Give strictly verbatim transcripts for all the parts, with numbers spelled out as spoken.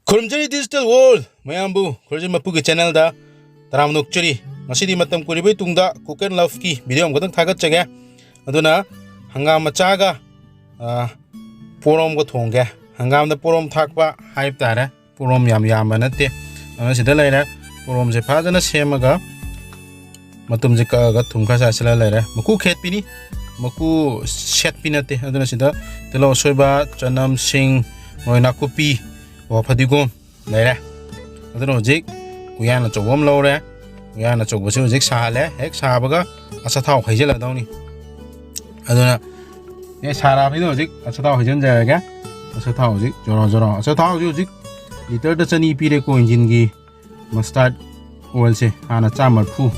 ꯈꯨꯔꯨꯝꯖꯔꯤ digital world ꯃꯌꯥꯝꯕꯨ, ꯈꯨꯔꯨꯝꯖꯔꯤ ꯃꯄꯨꯒꯤ channelꯗ ꯇꯔꯥꯝꯅ ꯑꯣꯛꯆꯔꯤ꯫ ꯉꯁꯤꯗꯤ ꯃꯇꯝ ꯀꯨꯏꯔꯕꯩ ꯇꯨꯡꯗ Cook and Loveꯀꯤ video ꯑꯃꯈꯛꯇꯪ ꯊꯥꯒꯠꯆꯒꯦ꯫ ꯑꯗꯨꯅ ꯍꯪꯒꯥꯝ ꯃꯆꯥꯒ, ꯑ, ꯄꯣꯔꯣꯝꯒ ꯊꯣꯡꯒꯦ꯫ ꯍꯪꯒꯥꯝꯗ ꯄꯣꯔꯣꯝ ꯊꯥꯛꯄ ꯍꯥꯏꯕ ꯇꯥꯔꯦ꯫ ꯄꯣꯔꯣꯝ ꯌꯥꯝ ꯌꯥꯝꯕ ꯅꯠꯇꯦ꯫ ꯑꯗꯨꯅ ꯁꯤꯗ ꯂꯩꯔꯦ꯫ ꯄꯣꯔꯣꯝꯁꯦ ꯐꯖꯅ ꯁꯦꯝꯃꯒ ꯃꯇꯨꯝꯁꯦ ꯀꯛꯑꯒ ꯊꯨꯝ ꯈꯔ ꯆꯥꯏꯁꯤꯜꯂ ꯂꯩꯔꯦ꯫ ꯃꯀꯨ ꯈꯦꯠꯄꯤꯅꯤ, ꯃꯀꯨ ꯁꯦꯠꯄꯤ ꯅꯠꯇꯦ꯫ ꯑꯗꯨꯅ ꯁꯤꯗ ꯇꯤꯜꯍꯧ ꯑꯁꯣꯏꯕ, ꯆꯅꯝ, ꯁꯤꯡ, ꯃꯔꯣꯏ ꯅꯥꯀꯨꯞꯄꯤ, ꯀꯣ, ꯐꯗꯤꯒꯣꯝ ꯂꯩꯔꯦ꯫ ꯑꯗꯨꯅ ꯍꯧꯖꯤꯛ ꯎꯌꯥꯟ ꯑꯆꯧꯕ ꯑꯃ ꯂꯧꯔꯦ꯫ ꯎꯌꯥꯟ ꯑꯆꯧꯕꯁꯦ ꯍꯧꯖꯤꯛ ꯁꯥꯍꯜꯂꯦ꯫ ꯍꯦꯛ ꯁꯥꯕꯒ ꯑꯆꯥꯊꯥꯎ ꯍꯩꯖꯤꯜꯂꯗꯧꯅꯤ꯫ ꯑꯗꯨꯅ ꯑꯦ, ꯁꯥꯔꯛꯑꯕꯅꯤꯅ ꯍꯧꯖꯤꯛ ꯑꯆꯥꯊꯥꯎ ꯍꯩꯖꯤꯟꯖꯔꯒꯦ꯫ ꯑꯆꯥꯊꯥꯎ ꯍꯧꯖꯤꯛ ꯖꯣꯔꯣ ꯖꯣꯔꯣ꯫ ꯑꯆꯥꯊꯥꯎꯁꯦ ꯍꯧꯖꯤꯛ litre ꯆꯅꯤ ꯄꯤꯔꯦꯀꯣ, engine ꯒꯤ mustard oil ꯁꯦ ꯍꯥꯟꯅ ꯆꯥꯝ ꯃꯔꯤꯐꯨ,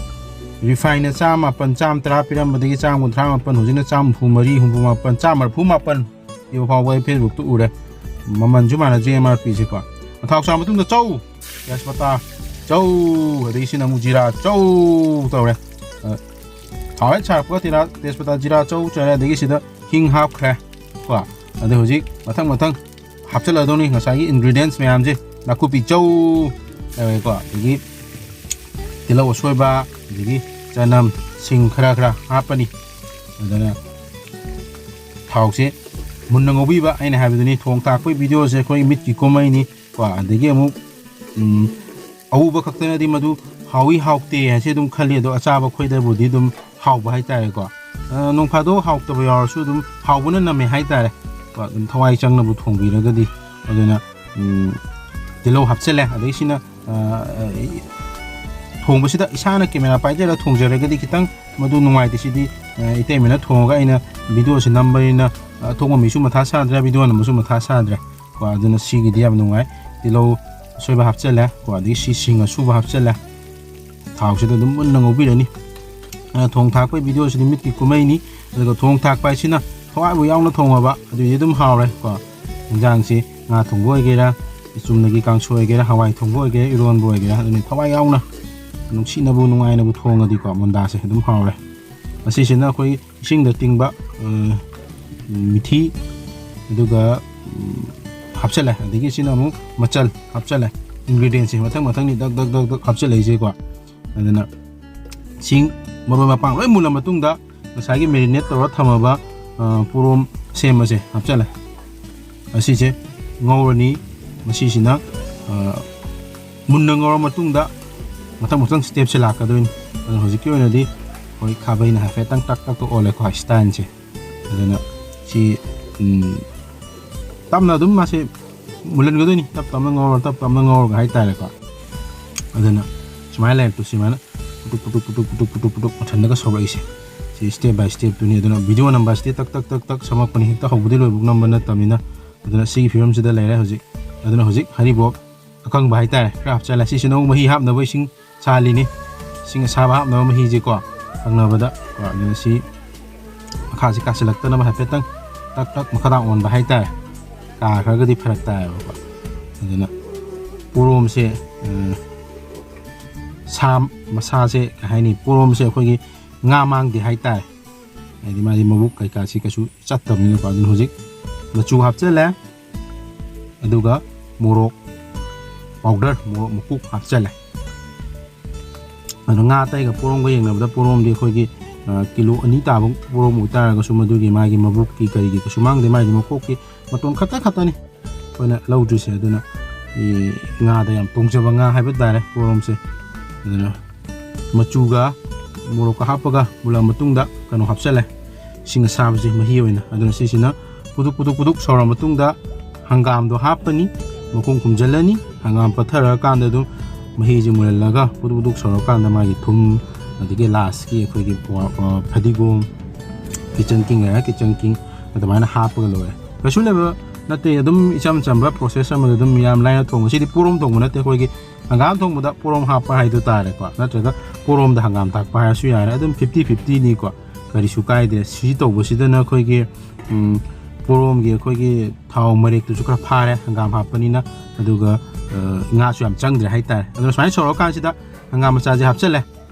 refineꯅ ꯆꯥꯝ ꯃꯥꯄꯟ, ꯆꯥꯝ ꯇꯔꯥ ꯄꯤꯔꯝꯕꯗꯒꯤ ꯆꯥꯝ ꯀꯨꯟꯊ꯭ꯔꯥ ꯃꯥꯄꯟ, ꯍꯧꯖꯤꯛꯅ ꯆꯥꯝ ꯍꯨꯝꯐꯨ ꯃꯔꯤ, ꯍꯨꯝꯐꯨ ꯃꯥꯄꯟ, ꯆꯥꯝ ꯃꯔꯤꯐꯨ ꯃꯥꯄꯟ ꯌꯧꯕ ꯐꯥꯎꯕ ꯑꯩ Facebook ꯇ ꯎꯔꯦ꯫ ꯃꯃꯜꯁꯨ ꯃꯥꯟꯅꯗ꯭ꯔꯤ, M R P ꯁꯦ ꯀꯣ꯫ ꯊꯥꯎ ꯁꯥꯔ ꯃꯇꯨꯡꯗ ꯆꯧ, ꯇꯦꯖꯄꯇꯥ ꯆꯧ, ꯑꯗꯒꯤ ꯁꯤꯅ ꯑꯃꯨꯛ ꯖꯤꯔꯥ ꯆꯧ ꯇꯧꯔꯦ꯫ ꯑ, ꯊꯥꯎ ꯍꯦꯛ ꯁꯥꯔꯛꯄꯒ ꯇꯤꯔꯥ-, ꯇꯦꯖꯄꯇꯥ, ꯖꯤꯔꯥ ꯆꯧ ꯆꯥꯏꯔꯦ, ꯑꯗꯒꯤ ꯁꯤꯗ ꯍꯤꯡ ꯍꯥꯞꯈ꯭ꯔꯦ ꯀꯣ꯫ ꯑꯗꯩ ꯍꯧꯖꯤꯛ ꯃꯊꯪ ꯃꯊꯪ ꯍꯥꯞꯆꯤꯜꯂꯗꯧꯅꯤ ꯉꯁꯥꯏꯒꯤ ingredients ꯃꯌꯥꯝꯁꯦ꯫ ꯅꯥꯀꯨꯞꯄꯤ ꯆꯧ ꯇꯧꯔꯦꯀꯣ, ꯑꯗꯒꯤ ꯇꯤꯜꯍꯧ ꯑꯁꯣꯏꯕ, ꯑꯗꯒꯤ ꯆꯅꯝ, ꯁꯤꯡ ꯈꯔ ꯈꯔ ꯍꯥꯞꯄꯅꯤ꯫ ꯑꯗꯨꯅ ꯊꯥꯎꯁꯦ ꯃꯨꯟꯅ ꯉꯧꯕꯤꯕ꯫ ꯑꯩꯅ ꯍꯥꯏꯕꯗꯨꯅꯤ, ꯊꯣꯡ ꯊꯥꯛꯄꯒꯤ video ꯁꯦ ꯑꯩꯈꯣꯏ ꯃꯤꯠꯀꯤ ꯀꯨꯝꯍꯩꯅꯤ ꯀꯣ꯫ ꯑꯗꯒꯤ ꯑꯃꯨꯛ, ꯎꯝ, ꯑꯎꯕ ꯈꯛꯇꯅꯗꯤ ꯃꯗꯨ ꯍꯥꯎꯏ ꯍꯥꯎꯇꯦ ꯍꯥꯏꯁꯦ ꯑꯗꯨꯝ ꯈꯜꯂꯤ, ꯑꯗꯣ ꯑꯆꯥꯕ ꯑꯩꯈꯣꯏꯗꯕꯨꯗꯤ ꯑꯗꯨꯝ ꯍꯥꯎꯕ ꯍꯥꯏꯇꯥꯔꯦꯀꯣ꯫ ꯑ, ꯅꯣꯡ ꯐꯥꯗꯣꯛ ꯍꯥꯎꯇꯕ ꯌꯥꯎꯔꯁꯨ ꯑꯗꯨꯝ ꯍꯥꯎꯕꯅ ꯅꯝꯃꯦ ꯍꯥꯏꯇꯥꯔꯦ ꯀꯣ, ꯑꯗꯨꯝ ꯊꯋꯥꯏ ꯆꯪꯅꯕꯨ ꯊꯣꯡꯕꯤꯔꯒꯗꯤ꯫ ꯑꯗꯨꯅ, ꯎꯝ, ꯇꯤꯜꯍꯧ ꯍꯥꯞꯆꯤꯜꯂꯦ, ꯑꯗꯩ ꯁꯤꯅ, ꯑ, ꯑ, ꯊꯣꯡꯕꯁꯤꯗ ꯏꯁꯥꯅ camera ꯄꯥꯏꯖꯔ ꯊꯣꯡꯖꯔꯒꯗꯤ ꯈꯤꯇꯪ ꯃꯗꯨ ꯅꯨꯡꯉꯥꯏꯇꯦ꯫ ꯁꯤꯗꯤ, ꯑ, ꯏꯇꯩꯃꯅ ꯊꯣꯡꯉꯒ ꯑꯩꯅ video ꯁꯦ ꯅꯝꯕꯅꯤꯅ, ꯑ, ꯑꯇꯣꯞꯄ ꯃꯤꯁꯨ ꯃꯊꯥ ꯁꯥꯗ꯭ꯔꯦ, video ꯅꯝꯕꯁꯨ ꯃꯊꯥ ꯁꯥꯗ꯭ꯔꯦ ꯀꯣ꯫ ꯑꯗꯨꯅ ꯁꯤꯒꯤꯗꯤ ꯌꯥꯝ ꯅꯨꯡꯉꯥꯏ꯫ ꯇꯤꯜꯍꯧ ꯑꯁꯣꯏꯕ ꯍꯥꯞꯆꯤꯜꯂꯦ ꯀꯣ, ꯑꯗꯒꯤ ꯁꯤ ꯁꯤꯡ ꯑꯁꯨꯕ ꯍꯥꯞꯆꯤꯜꯂꯦ꯫ ꯊꯥꯎꯁꯤꯗ ꯑꯗꯨꯝ ꯃꯨꯟꯅ ꯉꯧꯕꯤꯔꯅꯤ꯫ ꯑꯗꯨꯅ ꯊꯣꯡ ꯊꯥꯛꯄꯒꯤ video ꯁꯤꯗꯤ ꯃꯤꯠꯀꯤ ꯀꯨꯝꯍꯩꯅꯤ꯫ ꯑꯗꯨꯒ ꯊꯣꯡ ꯊꯥꯛꯄ ꯍꯥꯏꯁꯤꯅ ꯊꯋꯥꯏꯕꯨ ꯌꯥꯎꯅ ꯊꯣꯡꯉꯕ ꯑꯗꯨꯗꯤ ꯑꯗꯨꯝ ꯍꯥꯎꯔꯦ ꯀꯣ꯫ ꯏꯟꯖꯥꯡꯁꯤ ꯉꯥ ꯊꯣꯡꯕ ꯑꯣꯏꯒꯦꯔꯥ, ꯆꯨꯝꯅꯒꯤ ꯀꯥꯡꯁꯣꯏ ꯑꯣꯏꯒꯦꯔꯥ, ꯍꯋꯥꯏ ꯊꯣꯡꯕ ꯑꯣꯏꯒꯦꯔꯥ, ꯏꯔꯣꯟꯕ ꯑꯣꯏꯒꯦꯔꯥ, ꯑꯗꯨꯅꯤ ꯊꯋꯥꯏ ꯌꯥꯎꯅ ꯅꯨꯡꯁꯤꯅꯕꯨ ꯅꯨꯡꯉꯥꯏꯅꯕꯨ ꯊꯣꯡꯉꯗꯤꯀꯣ, ꯃꯨꯟꯗꯥꯁꯦ ꯑꯗꯨꯝ ꯍꯥꯎꯔꯦ꯫ ꯑꯁꯤꯁꯤꯅ ꯑꯩꯈꯣꯏ ꯏꯁꯤꯡꯗ ꯇꯤꯡꯕ, ꯑ, ꯃꯤꯊꯤ, ꯑꯗꯨꯒ, ꯎꯝ, ꯍꯥꯞꯆꯜꯂꯦ꯫ ꯑꯗꯒꯤ ꯁꯤꯅ ꯑꯃꯨꯛ ꯃꯆꯜ ꯍꯥꯞꯆꯜꯂꯦ꯫ Ingredients ꯁꯦ ꯃꯊꯪ ꯃꯊꯪꯅꯤ ꯗꯛ ꯗꯛ ꯗꯛ ꯗꯛ ꯍꯥꯞꯆꯜꯂꯛꯏꯁꯦꯀꯣ꯫ ꯑꯗꯨꯅ ꯁꯤꯡ, ꯃꯔꯣꯏ ꯃꯄꯥꯡ ꯂꯣꯏ ꯃꯨꯜꯂ ꯃꯇꯨꯡꯗ ꯉꯁꯥꯏꯒꯤ marinate ꯇꯧꯔ ꯊꯝꯃꯕ, ꯑ, ꯄꯣꯔꯣꯝ ꯁꯦꯝꯕꯁꯦ ꯍꯥꯞꯆꯜꯂꯦ꯫ ꯑꯁꯤꯁꯦ ꯉꯧꯔꯅꯤ꯫ ꯃꯁꯤꯁꯤꯅ, ꯑ, ꯃꯨꯟꯅ ꯉꯧꯔ ꯃꯇꯨꯡꯗ ꯃꯊꯪ ꯃꯊꯪ step ꯁꯦ ꯂꯥꯛꯀꯗꯣꯏꯅꯤ꯫ ꯑꯗꯨꯅ ꯍꯧꯖꯤꯛꯀꯤ ꯑꯣꯏꯅꯗꯤ ꯑꯩꯈꯣꯏ ꯈꯥꯕꯩꯅ ꯍꯥꯏꯐꯦꯠꯇꯪ ꯇꯛ ꯇꯛ ꯇꯛ ꯑꯣꯜꯂꯦꯀꯣ, style ꯁꯦ꯫ ꯑꯗꯨꯅ ꯁꯤ, ꯎꯝ, ꯇꯞꯅ ꯑꯗꯨꯝ ꯃꯥꯁꯦ ꯃꯨꯜꯍꯟꯒꯗꯣꯏꯅꯤ, ꯇꯞ ꯇꯞꯅ ꯉꯧꯔ, ꯇꯞ ꯇꯞꯅ ꯉꯧꯔꯒ ꯍꯥꯏꯇꯥꯔꯦꯀꯣ꯫ ꯑꯗꯨꯅ ꯁꯨꯃꯥꯏꯅ ꯂꯩꯔꯛꯇꯣ ꯁꯨꯃꯥꯏꯅ ꯄꯨꯇꯨꯛ ꯄꯨꯇꯨꯛ ꯄꯨꯇꯨꯛ ꯄꯨꯇꯨꯛ ꯄꯨꯇꯨꯛ ꯄꯨꯇꯨꯛ ꯃꯊꯟꯗꯒ ꯁꯧꯔꯛꯏꯁꯦ꯫ ꯁꯤ step by step ꯇꯨꯅꯤ꯫ ꯑꯗꯨꯅ video number ꯁꯤꯗꯤ ꯇꯛ ꯇꯛ ꯇꯛ ꯇꯛ ꯁꯝꯃꯛꯄꯅꯤ, ꯍꯦꯛꯇ ꯍꯧꯕꯗꯤ ꯂꯣꯏꯕ ꯅꯝꯕ ꯅꯠꯇꯕꯅꯤꯅ꯫ ꯑꯗꯨꯅ ꯁꯤꯒꯤ ꯐꯤꯕꯝꯁꯤꯗ ꯂꯩꯔꯦ ꯍꯧꯖꯤꯛ꯫ ꯑꯗꯨꯅ ꯍꯧꯖꯤꯛ ꯍꯔꯤꯕꯣꯞ ꯑꯀꯪꯕ ꯍꯥꯏꯇꯥꯔꯦ ꯈꯔ ꯍꯥꯞꯆꯜꯂꯦ꯫ ꯁꯤꯁꯤꯅ ꯑꯃꯨꯛ ꯃꯍꯤ ꯍꯥꯞꯅꯕ ꯏꯁꯤꯡ ꯁꯥꯍꯜꯂꯤꯅꯤ꯫ ꯏꯁꯤꯡ ꯑꯁꯥꯕ ꯍꯥꯞꯅꯕ ꯃꯍꯤꯁꯦꯀꯣ, ꯀꯪꯅꯕꯗ꯫ ꯀꯣ, ꯑꯗꯨꯅ ꯁꯤ ꯃꯈꯥꯁꯤ ꯀꯥꯁꯤꯜꯂꯛꯇꯅꯕ ꯍꯥꯏꯐꯦꯠꯇꯪ ꯇꯛ ꯇꯛ ꯃꯈꯥꯗ ꯑꯣꯟꯕ ꯍꯥꯏꯇꯥꯔꯦ꯫ ꯀꯥꯈ꯭ꯔꯒꯗꯤ ꯐꯔꯛ ꯇꯥꯏꯌꯦꯕꯀꯣ꯫ ꯑꯗꯨꯅ ꯄꯣꯔꯣꯝꯁꯦ, ꯑ, ꯁꯥ ꯃꯁꯥꯁꯦ ꯀꯩ ꯍꯥꯏꯅꯤ, ꯄꯣꯔꯣꯝꯁꯦ ꯑꯩꯈꯣꯏꯒꯤ ꯉꯥ ꯃꯥꯡꯗꯦ ꯍꯥꯏꯇꯥꯔꯦ꯫ ꯍꯥꯏꯗꯤ ꯃꯥꯗꯤ ꯃꯕꯨꯛ ꯀꯩꯀꯥꯁꯤ ꯀꯩꯁꯨ ꯆꯠꯇꯕꯅꯤꯅꯀꯣ꯫ ꯑꯗꯨꯅ ꯍꯧꯖꯤꯛ ꯃꯆꯨ ꯍꯥꯞꯆꯜꯂꯦ, ꯑꯗꯨꯒ ꯃꯣꯔꯣꯛ powder, ꯃꯣꯔꯣꯛ ꯃꯀꯨꯞ ꯍꯥꯞꯆꯜꯂꯦ꯫ ꯑꯗꯣ ꯉꯥ ꯑꯇꯩꯒ ꯄꯣꯔꯣꯝꯒ ꯌꯦꯡꯅꯕꯗ ꯄꯣꯔꯣꯝꯗꯤ ꯑꯩꯈꯣꯏꯒꯤ, ꯑ, ꯀꯤꯂꯣ ꯑꯅꯤ ꯇꯥꯕ ꯄꯣꯔꯣꯝ ꯑꯣꯏꯇꯥꯔꯒꯁꯨ ꯃꯗꯨꯒꯤ ꯃꯥꯒꯤ ꯃꯕꯨꯛꯀꯤ ꯀꯔꯤꯒꯤ ꯀꯩꯁꯨ ꯃꯥꯡꯗꯦ, ꯃꯥꯒꯤ ꯃꯀꯣꯛꯀꯤ ꯃꯇꯣꯟ ꯈꯛꯇ ꯈꯛꯇꯅꯤ ꯑꯩꯈꯣꯏꯅ ꯂꯧꯗ꯭ꯔꯤꯁꯦ꯫ ꯑꯗꯨꯅ ꯉꯥꯗ ꯌꯥꯝ ꯇꯣꯡꯖꯕ ꯉꯥ ꯍꯥꯏꯕ ꯇꯥꯔꯦ ꯄꯣꯔꯣꯝꯁꯦ꯫ ꯑꯗꯨꯅ ꯃꯆꯨꯒ ꯃꯣꯔꯣꯛꯀ ꯍꯥꯞꯄꯒ ꯃꯨꯜꯂ ꯃꯇꯨꯡꯗ ꯀꯩꯅꯣ ꯍꯥꯞꯆꯜꯂꯦ, ꯏꯁꯤꯡ ꯑꯁꯥꯕꯁꯦ ꯃꯍꯤ ꯑꯣꯏꯅ꯫ ꯑꯗꯨꯅ ꯁꯤꯁꯤꯅ ꯄꯨꯗꯨꯛ ꯄꯨꯗꯨꯛ ꯄꯨꯗꯨꯛ ꯁꯧꯔ ꯃꯇꯨꯡꯗ ꯍꯪꯒꯥꯝꯗꯣ ꯍꯥꯞꯄꯅꯤ, ꯃꯈꯨꯝ ꯈꯨꯝꯖꯤꯜꯂꯅꯤ꯫ ꯍꯪꯒꯥꯝ ꯄꯠꯊꯔꯀꯥꯟꯗ ꯑꯗꯨꯝ ꯃꯍꯤꯁꯦ ꯃꯨꯜꯍꯜꯂꯒ ꯄꯨꯗꯨꯛ ꯄꯨꯗꯨꯛ ꯁꯧꯔꯀꯥꯟꯗ ꯃꯥꯒꯤ ꯊꯨꯝ, ꯑꯗꯒꯤ last ꯀꯤ ꯑꯩꯈꯣꯏꯒꯤ ꯋꯥ-, ꯑ, ꯐꯗꯤꯒꯣꯝ, kitchen king ꯍꯥꯏꯔ kitchen king, ꯑꯗꯨꯃꯥꯏꯅ ꯍꯥꯞꯄꯒ ꯂꯣꯏꯔꯦ꯫ ꯀꯩꯁꯨ ꯂꯩꯕ ꯅꯠꯇꯦ, ꯑꯗꯨꯝ ꯏꯆꯝ ꯆꯝꯕ process ꯑꯃꯗ ꯑꯗꯨꯝ ꯌꯥꯝ ꯂꯥꯏꯅ ꯊꯣꯡꯕ꯫ ꯁꯤꯗꯤ ꯄꯣꯔꯣꯝ ꯊꯣꯡꯕ ꯅꯠꯇꯦ, ꯑꯩꯈꯣꯏꯒꯤ ꯍꯪꯒꯥꯝ ꯊꯣꯡꯕꯗ ꯄꯣꯔꯣꯝ ꯍꯥꯞꯄ ꯍꯥꯏꯗꯣ ꯇꯥꯔꯦꯀꯣ, ꯅꯠꯇ꯭ꯔꯒ ꯄꯣꯔꯣꯝꯗ ꯍꯪꯒꯥꯝ ꯊꯥꯛꯄ ꯍꯥꯏꯔꯁꯨ ꯌꯥꯔꯦ꯫ ꯑꯗꯨꯝ fifty fifty ꯅꯤꯀꯣ, ꯀꯔꯤꯁꯨ ꯀꯥꯏꯗ꯭ꯔꯦ꯫ ꯁꯤ ꯇꯧꯕꯁꯤꯗꯅ ꯑꯩꯈꯣꯏꯒꯤ, ꯎꯝ, ꯄꯣꯔꯣꯝꯒꯤ ꯑꯩꯈꯣꯏꯒꯤ ꯊꯥꯎ ꯃꯔꯦꯛꯇꯨꯁꯨ ꯈꯔ ꯐꯥꯔꯦ ꯍꯪꯒꯥꯝ ꯍꯥꯞꯄꯅꯤꯅ, ꯑꯗꯨꯒ, ꯑ, ꯉꯥꯁꯨ ꯌꯥꯝ ꯆꯪꯗ꯭ꯔꯦ ꯍꯥꯏꯇꯥꯔꯦ꯫ ꯑꯗꯨꯅ ꯁꯨꯃꯥꯏꯅ ꯁꯧꯔꯀꯥꯟꯁꯤꯗ ꯍꯪꯒꯥꯝ ꯃꯆꯥꯁꯦ ꯍꯥꯞꯆꯜꯂꯦ꯫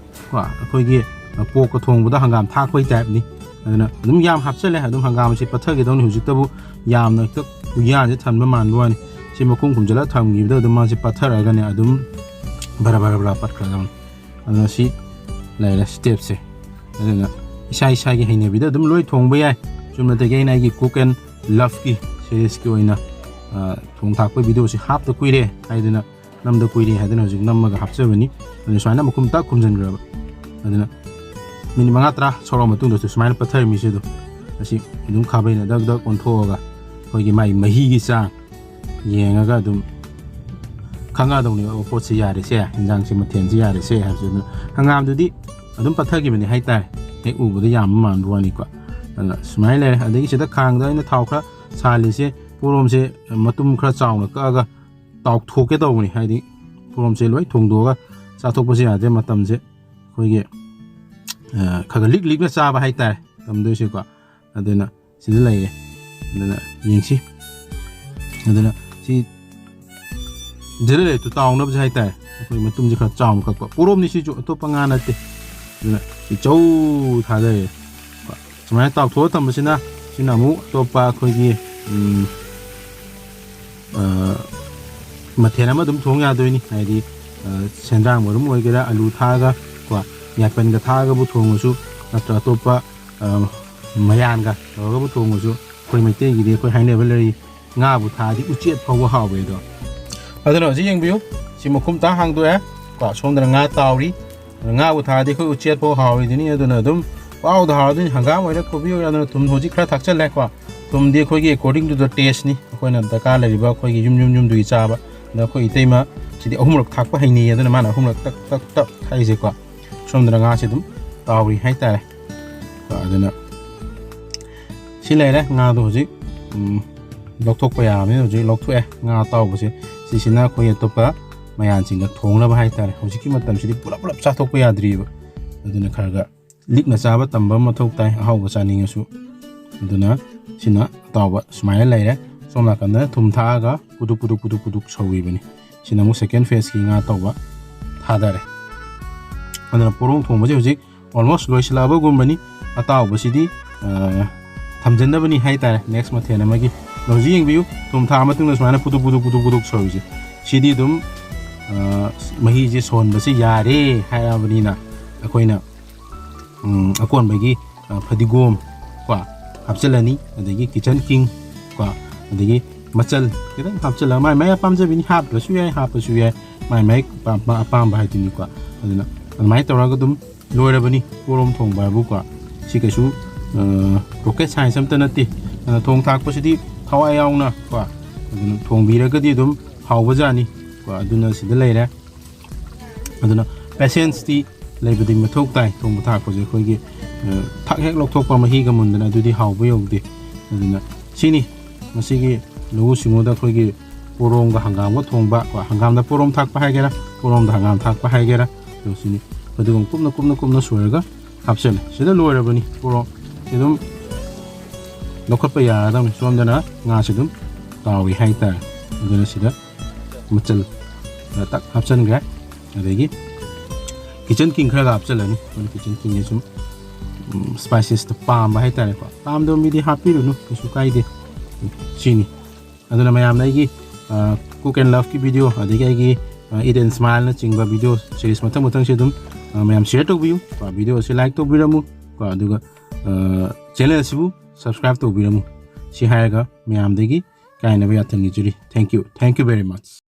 ꯀꯣ, ꯑꯩꯈꯣꯏꯒꯤ ꯄꯣꯛꯀ ꯊꯣꯡꯕꯗ ꯍꯪꯒꯥꯝ ꯊꯥꯛꯄꯒꯤ type ꯅꯤ꯫ ꯑꯗꯨꯅ ꯑꯗꯨꯝ ꯌꯥꯝ ꯍꯥꯞꯆꯜꯂꯦ꯫ ꯑꯗꯨꯝ ꯍꯪꯒꯥꯝꯁꯦ ꯄꯠꯊꯒꯗꯧꯅꯤ꯫ ꯍꯧꯖꯤꯛꯇꯕꯨ ꯌꯥꯝꯅ ꯍꯦꯛꯇ ꯎꯌꯥꯟꯁꯦ ꯊꯟꯕ ꯃꯥꯟꯕ ꯋꯥꯅꯤ꯫ ꯁꯤ ꯃꯈꯨꯝ ꯈꯨꯝꯖꯤꯜꯂꯒ ꯊꯝꯈꯤꯕꯗ ꯑꯗꯨꯝ ꯃꯥꯁꯦ ꯄꯠꯊꯔꯛꯑꯒꯅꯦ ꯑꯗꯨꯝ ꯕꯔ ꯕꯔ ꯕꯔ ꯄꯠꯈ꯭ꯔꯗꯕꯅꯤ꯫ ꯑꯗꯨꯅ ꯁꯤ ꯂꯩꯔꯦ ꯁ꯭ꯇꯦꯞꯁꯦ꯫ ꯑꯗꯨꯅ ꯏꯁꯥ ꯏꯁꯥꯒꯤ ꯍꯩꯅꯕꯤꯗ ꯑꯗꯨꯝ ꯂꯣꯏ ꯊꯣꯡꯕ ꯌꯥꯏ꯫ ꯆꯨꯝꯅꯗꯒꯤ ꯑꯩꯅ ꯑꯩꯒꯤ Cook and Loveꯀꯤ ꯁꯤꯔꯤꯁꯀꯤ ꯑꯣꯏꯅ, ꯑ, ꯊꯣꯡ ꯊꯥꯛꯄ ꯚꯤꯗꯤꯑꯣꯁꯤ ꯍꯥꯞꯇ ꯀꯨꯏꯔꯦ ꯍꯥꯏꯗꯨꯅ, ꯅꯝꯗ ꯀꯨꯏꯔꯦ ꯍꯥꯏꯗꯨꯅ ꯍꯧꯖꯤꯛ ꯅꯝꯃꯒ ꯍꯥꯞꯆꯕꯅꯤ꯫ ꯑꯗꯨꯅ ꯁꯨꯃꯥꯏꯅ ꯃꯈꯨꯝ ꯇꯥꯛ ꯈꯨꯝꯖꯤꯟꯈ꯭ꯔꯕ꯫ ꯑꯗꯨꯅ ꯃꯤꯅꯤꯠ ꯃꯉꯥ ꯇꯔꯥ ꯁꯧꯔ ꯃꯇꯨꯡꯗꯁꯨ ꯁꯨꯃꯥꯏꯅ ꯄꯠꯊꯔꯝꯃꯤꯁꯦ ꯑꯗꯨꯝ, ꯑꯁꯤ ꯑꯗꯨꯝ ꯈꯥꯕꯩꯅ ꯗꯛ ꯗꯛ ꯑꯣꯟꯊꯣꯛꯑꯒ ꯑꯩꯈꯣꯏꯒꯤ ꯃꯥꯏ ꯃꯍꯤꯒꯤ ꯆꯥꯡ ꯌꯦꯡꯉꯒ ꯑꯗꯨꯝ ꯈꯪꯉꯗꯧꯅꯦꯕ, ꯑꯣ, ꯄꯣꯠꯁꯤ ꯌꯥꯔꯦꯁꯦ, ꯏꯟꯖꯥꯡꯁꯤ ꯃꯊꯦꯜꯁꯤ ꯌꯥꯔꯦꯁꯦ ꯍꯥꯏꯕꯁꯦ꯫ ꯑꯗꯨꯅ ꯍꯪꯒꯥꯝꯗꯨꯗꯤ ꯑꯗꯨꯝ ꯄꯠꯊꯈꯤꯕꯅꯤ ꯍꯥꯏꯇꯥꯔꯦ, ꯍꯦꯛ ꯎꯕꯗ ꯌꯥꯝꯕ ꯃꯥꯟꯕ ꯋꯥꯅꯤꯀꯣ꯫ ꯑꯗꯨꯅ ꯁꯨꯃꯥꯏꯅ ꯂꯩꯔꯦ꯫ ꯑꯗꯒꯤ ꯁꯤꯗ ꯈꯥꯡꯗ ꯑꯩꯅ ꯊꯥꯎ ꯈꯔ ꯁꯥꯍꯜꯂꯤꯁꯦ, ꯄꯣꯔꯣꯝꯁꯦ ꯃꯇꯨꯝ ꯈꯔ ꯆꯥꯎꯅ ꯀꯛꯑꯒ ꯇꯥꯎꯊꯣꯛꯀꯦ ꯇꯧꯕꯅꯤ꯫ ꯍꯥꯏꯗꯤ ꯄꯣꯔꯣꯝꯁꯦ ꯂꯣꯏ ꯊꯣꯡꯗꯣꯛꯑꯒ ꯆꯥꯊꯣꯛꯄꯁꯨ ꯌꯥꯗꯦ꯫ ꯃꯇꯝꯁꯦ ꯑꯩꯈꯣꯏꯒꯤ, ꯑ, ꯈꯔ ꯈꯔ ꯂꯤꯛ ꯂꯤꯛꯅ ꯆꯥꯕ ꯍꯥꯏꯇꯥꯔꯦ ꯇꯝꯗꯣꯏꯁꯦꯀꯣ꯫ ꯑꯗꯨꯅ ꯁꯤꯗ ꯂꯩꯔꯦ꯫ ꯑꯗꯨꯅ ꯌꯦꯡꯁꯤ꯫ ꯑꯗꯨꯅ ꯁꯤ ꯁꯤꯗ ꯂꯩꯔꯦ, ꯇꯥꯎꯅꯕꯁꯦ ꯍꯥꯏꯇꯥꯔꯦ꯫ ꯑꯩꯈꯣꯏ ꯃꯇꯨꯝꯁꯦ ꯈꯔ ꯆꯥꯎꯅ ꯀꯛꯄ ꯄꯣꯔꯣꯝꯅꯤ ꯁꯤꯁꯨ, ꯑꯇꯣꯞꯄ ꯉꯥ ꯅꯠꯇꯦ꯫ ꯑꯗꯨꯅ ꯁꯤ ꯆꯧ ꯊꯥꯗꯔꯦ꯫ ꯁꯨꯃꯥꯏꯅ ꯇꯥꯎꯊꯣꯛꯑ ꯊꯝꯕꯁꯤꯅ, ꯁꯤꯅ ꯑꯃꯨꯛ ꯑꯇꯣꯞꯄ ꯑꯩꯈꯣꯏꯒꯤ, ꯎꯝ, ꯑ, ꯃꯊꯦꯜ ꯑꯃ ꯑꯗꯨꯝ ꯊꯣꯡ ꯌꯥꯗꯣꯏꯅꯤ꯫ ꯍꯥꯏꯗꯤ, ꯑ, ꯁꯦꯟꯗ꯭ꯔꯥꯡ ꯃꯔꯨꯝ ꯑꯣꯏꯒꯦꯔꯥ, ꯑꯂꯨ ꯊꯥꯛꯑꯒ ꯀꯣ, ꯌꯥꯏꯄꯟꯒ ꯊꯥꯛꯑꯒꯕꯨ ꯊꯣꯡꯉꯁꯨ, ꯅꯠꯇ꯭ꯔꯒ ꯑꯇꯣꯞꯄ, ꯑ, ꯃꯌꯥꯟꯒ ꯇꯧꯔꯒꯕꯨ ꯊꯣꯡꯉꯁꯨ, ꯑꯩꯈꯣꯏ ꯃꯩꯇꯩꯒꯤꯗꯤ ꯑꯩꯈꯣꯏ ꯍꯥꯏꯅꯕ ꯂꯩ, "ꯉꯥꯕꯨ ꯊꯥꯛꯑꯗꯤ ꯎꯆꯦꯠ ꯐꯥꯎꯕ ꯍꯥꯎꯋꯦ" ꯑꯗꯣ꯫ ꯑꯗꯨꯅ ꯍꯧꯖꯤꯛ ꯌꯦꯡꯕꯤꯌꯨ, ꯁꯤ ꯃꯈꯨꯝ ꯇꯥ ꯍꯥꯡꯗꯣꯛꯑꯦ ꯀꯣ, ꯁꯣꯝꯗꯅ ꯉꯥ ꯇꯥꯎꯔꯤ꯫ ꯉꯥꯕꯨ ꯊꯥꯛꯑꯗꯤ ꯑꯩꯈꯣꯏ ꯎꯆꯦꯠ ꯐꯥꯎ ꯍꯥꯎꯔꯤꯗꯨꯅꯤ꯫ ꯑꯗꯨꯅ ꯑꯗꯨꯝ ꯄꯥꯎꯗ ꯍꯥꯎꯔꯗꯣꯏꯅꯤ꯫ ꯍꯪꯒꯥꯝ ꯑꯣꯏꯔꯦ, ꯀꯣꯕꯤ ꯑꯣꯏꯔꯦ, ꯑꯗꯨꯅ ꯊꯨꯝ ꯍꯧꯖꯤꯛ ꯈꯔ ꯊꯥꯛꯆꯜꯂꯦꯀꯣ꯫ ꯊꯨꯝꯗꯤ ꯑꯩꯈꯣꯏꯒꯤ according to the tasteꯅꯤ, ꯑꯩꯈꯣꯏꯅ ꯗꯔꯀꯥꯔ ꯂꯩꯔꯤꯕ ꯑꯩꯈꯣꯏꯒꯤ ꯌꯨꯝ ꯌꯨꯝ ꯌꯨꯝꯗꯨꯒꯤ ꯆꯥꯕ꯫ ꯑꯗ ꯑꯩꯈꯣꯏ ꯏꯇꯩꯃ ꯁꯤꯗꯤ ꯑꯍꯨꯝꯂꯛ ꯊꯥꯛꯄ ꯍꯩꯅꯩ, ꯑꯗꯨꯅ ꯃꯥꯅ ꯑꯍꯨꯝꯂꯛ ꯇꯛ ꯇꯛ ꯇꯛ ꯊꯥꯛꯏꯁꯦꯀꯣ꯫ ꯁꯣꯝꯗꯅ ꯉꯥꯁꯦ ꯑꯗꯨꯝ ꯇꯥꯎꯔꯤ ꯍꯥꯏꯇꯥꯔꯦ꯫ ꯀꯣ, ꯑꯗꯨꯅ ꯁꯤ ꯂꯩꯔꯦ, ꯉꯥꯗꯣ ꯍꯧꯖꯤꯛ, ꯎꯝ, ꯂꯧꯊꯣꯛꯄ ꯌꯥꯔꯕꯅꯤꯅ ꯍꯧꯖꯤꯛ ꯂꯧꯊꯣꯛꯑꯦ ꯉꯥ ꯑꯇꯥꯎꯕꯁꯦ꯫ ꯁꯤꯁꯤꯅ ꯑꯩꯈꯣꯏ ꯑꯇꯣꯞꯄ ꯃꯌꯥꯟꯁꯤꯡꯒ ꯊꯣꯡꯅꯕ ꯍꯥꯏꯇꯥꯔꯦ꯫ ꯍꯧꯖꯤꯛꯀꯤ ꯃꯇꯝꯁꯤꯗꯤ ꯄꯨꯂꯞ ꯄꯨꯂꯞ ꯆꯥꯊꯣꯛꯄ ꯌꯥꯗ꯭ꯔꯤꯕ, ꯑꯗꯨꯅ ꯈꯔ ꯈꯔ ꯂꯤꯛꯅ ꯆꯥꯕ ꯇꯝꯕ ꯑꯃ ꯃꯊꯧ ꯇꯥꯏ, ꯑꯍꯥꯎꯕ ꯆꯥꯅꯤꯡꯉꯁꯨ꯫ ꯑꯗꯨꯅ ꯁꯤꯅ ꯑꯇꯥꯎꯕ ꯁꯨꯃꯥꯏꯅ ꯂꯩꯔꯦ꯫ ꯁꯣꯝ ꯅꯥꯀꯟꯗꯅ ꯊꯨꯝ ꯊꯥꯛꯑꯒ ꯄꯨꯗꯨꯛ ꯄꯨꯗꯨꯛ ꯄꯨꯗꯨꯛ ꯄꯨꯗꯨꯛ ꯁꯧꯔꯤꯕꯅꯤ꯫ ꯁꯤꯅ ꯑꯃꯨꯛ second phaseꯀꯤ ꯉꯥ ꯑꯇꯥꯎꯕ ꯊꯥꯗꯔꯦ꯫ ꯑꯗꯨꯅ ꯄꯣꯔꯣꯡ ꯊꯣꯡꯕꯁꯦ ꯍꯧꯖꯤꯛ almost ꯂꯣꯏꯁꯤꯜꯂꯛꯑꯕꯒꯨꯝꯕꯅꯤ꯫ ꯑꯇꯥꯎꯕꯁꯤꯗꯤ, ꯑ, ꯊꯝꯖꯟꯅꯕꯅꯤ ꯍꯥꯏꯇꯥꯔꯦ, next ꯃꯊꯦꯜ ꯑꯃꯒꯤ꯫ ꯍꯧꯖꯤꯛ ꯌꯦꯡꯕꯤꯌꯨ, ꯊꯨꯝ ꯊꯥꯛꯑ ꯃꯇꯨꯡꯗ ꯁꯨꯃꯥꯏꯅ ꯄꯨꯗꯨꯛ ꯄꯨꯗꯨꯛ ꯄꯨꯗꯨꯛ ꯄꯨꯗꯨꯛ ꯁꯧꯔꯤꯁꯦ, ꯁꯤꯗꯤ ꯑꯗꯨꯝ, ꯑ, ꯃꯍꯤꯁꯦ ꯁꯧꯍꯟꯕꯁꯦ ꯌꯥꯔꯦ ꯍꯥꯏꯔꯕꯅꯤꯅ, ꯑꯩꯈꯣꯏꯅ, ꯎꯝ, ꯑꯀꯣꯟꯕꯒꯤ, ꯑ, ꯐꯗꯤꯒꯣꯝ ꯀꯣ ꯍꯥꯞꯆꯤꯜꯂꯅꯤ, ꯑꯗꯒꯤ kitchen king ꯀꯣ, ꯑꯗꯒꯤ ꯃꯆꯜ ꯈꯤꯇꯪ ꯍꯥꯞꯆꯤꯜꯂꯒ, ꯃꯥꯏ ꯃꯥꯏ ꯑꯄꯥꯝꯖꯕꯤꯅꯤ, ꯍꯥꯞꯇ꯭ꯔꯁꯨ ꯌꯥꯏ, ꯍꯥꯞꯄꯁꯨ ꯌꯥꯏ, ꯃꯥꯏ ꯃꯥꯏ ꯑꯄꯥꯝꯕ, ꯑꯄꯥꯝꯕ ꯍꯥꯏꯗꯨꯅꯤꯀꯣ꯫ ꯑꯗꯨꯅ ꯑꯗꯨꯃꯥꯏꯅ ꯇꯧꯔꯒ ꯑꯗꯨꯝ ꯂꯣꯏꯔꯕꯅꯤ ꯄꯣꯔꯣꯝ ꯊꯣꯡꯕ ꯍꯥꯏꯕꯨꯀꯣ꯫ ꯁꯤ ꯀꯩꯁꯨ, ꯑ, rocket science ꯑꯝꯇ ꯅꯠꯇꯦ꯫ ꯑꯗꯨꯅ ꯊꯣꯡ ꯊꯥꯛꯄꯁꯤꯗꯤ ꯊꯋꯥꯏ ꯌꯥꯎꯅ ꯀꯣ, ꯑꯗꯨꯅ ꯊꯣꯡꯕꯤꯔꯒꯗꯤ ꯑꯗꯨꯝ ꯍꯥꯎꯕꯖꯥꯠꯅꯤ ꯀꯣ꯫ ꯑꯗꯨꯅ ꯁꯤꯗ ꯂꯩꯔꯦ꯫ ꯑꯗꯨꯅ patience ꯇꯤ ꯂꯩꯕꯗꯤ ꯃꯊꯧ ꯇꯥꯏ꯫ ꯊꯣꯡꯕ ꯊꯥꯛꯄꯁꯦ ꯑꯩꯈꯣꯏꯒꯤ, ꯑ, ꯊꯥꯛ ꯍꯦꯛ ꯂꯧꯊꯣꯛꯄ ꯃꯍꯤꯒ ꯃꯨꯟꯗꯅ ꯑꯗꯨꯗꯤ ꯍꯥꯎꯕ ꯌꯧꯗꯦ꯫ ꯑꯗꯨꯅ ꯁꯤꯅꯤ ꯃꯁꯤꯒꯤ ꯂꯧꯎ ꯁꯤꯡꯎꯗ ꯑꯩꯈꯣꯏꯒꯤ ꯄꯣꯔꯣꯝꯒ ꯍꯪꯒꯥꯝꯒ ꯊꯣꯡꯕ ꯀꯣ, ꯍꯪꯒꯥꯝꯗ ꯄꯣꯔꯣꯝ ꯊꯥꯛꯄ ꯍꯥꯏꯒꯦꯔꯥ, ꯄꯣꯔꯣꯝꯗ ꯍꯪꯒꯥꯝ ꯊꯥꯛꯄ ꯍꯥꯏꯒꯦꯔꯥ, ꯑꯗꯨ ꯁꯤꯅꯤ꯫ ꯑꯗꯨꯒ ꯀꯨꯞꯅ ꯀꯨꯞꯅ ꯀꯨꯞꯅ ꯁꯣꯏꯔꯒ ꯍꯥꯞꯆꯜꯂꯦ꯫ ꯁꯤꯗ ꯂꯣꯏꯔꯕꯅꯤ ꯄꯣꯔꯣꯝ꯫ ꯁꯤ ꯑꯗꯨꯝ ꯂꯧꯈꯠꯄ ꯌꯥꯔꯗꯕꯅꯤ꯫ ꯁꯣꯝꯗꯅ ꯉꯥꯁꯤ ꯑꯗꯨꯝ ꯇꯥꯎꯏ ꯍꯥꯏꯇꯥꯔꯦ꯫ ꯑꯗꯨꯅ ꯁꯤꯗ ꯃꯆꯜ ꯈꯔ ꯇꯛ ꯍꯥꯞꯆꯤꯟꯈ꯭ꯔꯦ꯫ ꯑꯗꯒꯤ kitchen king ꯈꯔꯒ ꯍꯥꯞꯆꯤꯜꯂꯅꯤ꯫ ꯑꯩꯈꯣꯏꯅ kitchen king ꯁꯦ ꯁꯨꯝ, ꯎꯝ, spices ꯇꯣ ꯄꯥꯝꯕ ꯍꯥꯏꯇꯥꯔꯦꯀꯣ꯫ ꯄꯥꯝꯗꯕ ꯃꯤꯗꯤ ꯍꯥꯞꯄꯤꯔꯨꯅꯨ, ꯀꯩꯁꯨ ꯀꯥꯏꯗꯦ꯫ ꯁꯤꯅꯤ꯫ ꯑꯗꯨꯅ ꯃꯌꯥꯝꯅ ꯑꯩꯒꯤ, ꯑ, Cook and Love ꯀꯤ video, ꯑꯗꯒꯤ ꯑꯩꯒꯤ, ꯑ, Eat and Smile ꯅꯆꯤꯡꯕ video series ꯃꯊꯪ ꯃꯊꯪꯁꯦ ꯑꯗꯨꯝ, ꯑ, ꯃꯌꯥꯝ share ꯇꯧꯕꯤꯌꯨ꯫ ꯀꯣ, video ꯁꯦ like ꯇꯧꯕꯤꯔꯝꯃꯨ꯫ ꯀꯣ, ꯑꯗꯨꯒ, ꯑ, channel ꯑꯁꯤꯕꯨ subscribe ꯇꯧꯕꯤꯔꯝꯃꯨ꯫ ꯁꯤ ꯍꯥꯏꯔꯒ ꯃꯌꯥꯝꯗꯒꯤ ꯀꯥꯏꯅꯕ ꯌꯥꯊꯪ ꯅꯤꯖꯔꯤ꯫ Thank you. Thank you very much.